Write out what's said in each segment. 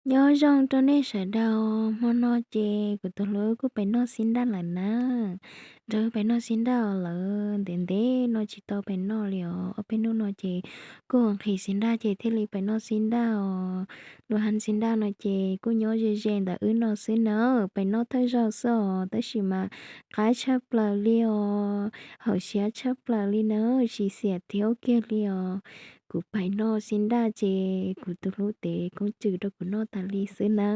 Nyob zoo rau nej sawv daws, hmo no ces kuv tus hlub kuj pais noj xib ntaj lawm na. Nrog wb pais noj xib ntaj os lawm, ntev ntev no tsis tau pais noj li os. Ob peb hnub no ces kuj nqhis xib ntaj ces thiaj li pais noj xib ntaj os. Lub hab xib ntaj no ces kuj nyob ze ze ntawm wb no xwb na, pais noj thawj zaug xwb os, tab sis mas qab tshaj plaws li os, haum siab tshaj plaws li na, tsis xiam thiab kiag li os. Kuv pais noj xib ntaj ces kuv tus hlub tev koob tswm rau kuv noj tas li xwb na.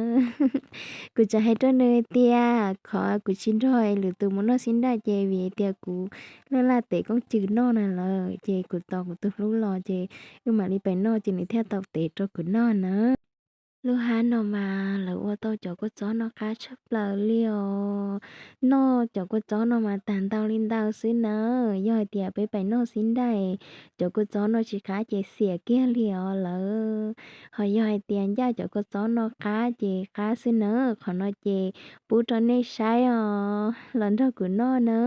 Kuv tseem hais rau nws tias qhov kuv tsis nrog lwm tus mus noj xib ntaj ces vim tias kuv laj laj tev koob tswm noj na lawm, ces kuv tos kuv tus hlub los ces wb mam li pais noj ces nws thiaj tau tev rau kuv noj na. Lub hab no mas lawv ua tau cov kua txob no qab tshaj plaws li os. Noj cov kua txob no mas tag ntau li ntau xwb na. Yog hais tias peb pais noj xib ntaj, cov kua txob no tsis qab ces xiam kiag li os lawm. Ho yog hais tias ncaj cov kua txob no qab ces qab xwb na. Qhov no ces pub rau nej saib os, los nrog kuv noj na.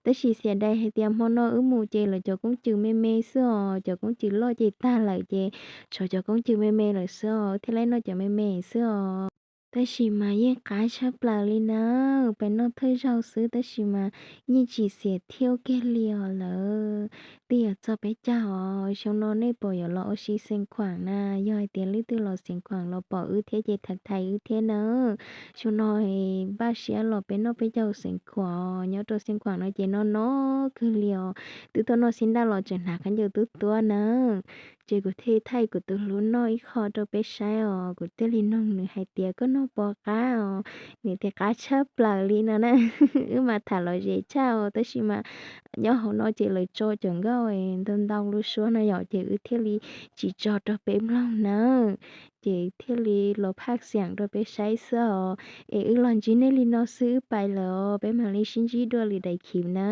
Tab sis xiam dais hais tias hmo no wb mus ces lawv cov koob tswm me me xwb os, cov koob tswm loj ces tag lawm ces tshuav cov koob tswm me me lawm xwb os, thiaj li noj cov me me xwb os. Tab sis mas yeej qab tshaj plaws li na, pais noj thawj zaug xwb tab sis mas yeej tsis xiam thiab kiag li os lawm. Twb yuav txog peb caug os, xyoo no nej puas yuav los ua si xeev khuam na? Yog hais tias leej twg los xeev khuam los pom wb thiab ces thaiv thaiv wb thiab na. Xyoo no npaj siab los peb noj peb caug xeev khuam, nyob rau xeev khuam no ces no no kawg li os. Twb tuaj noj xib ntaj los tseem hnav khaub ncaws tub tuab na. Ces kuv thiaj thaij kuv tus hlub noj ib qho rau peb saib os, kuv thiaj li noog nws hais tias koj noj puas qab os, nws tias qab tshaj plaws li no na. Wb mas tham lom zem tshaj os, tab sis mas nyob hauv no ces lawv tso cov nkauj ntau ntau lub suab no yom, ces wb thiaj li tsis tso rau peb mloog na. Ces thiaj li los phaj xiam rau peb saib xwb os. Es wb los ntsib nej li no xwb wb pais lawm os, peb mam li sib ntsib dua lwm daim khiv na.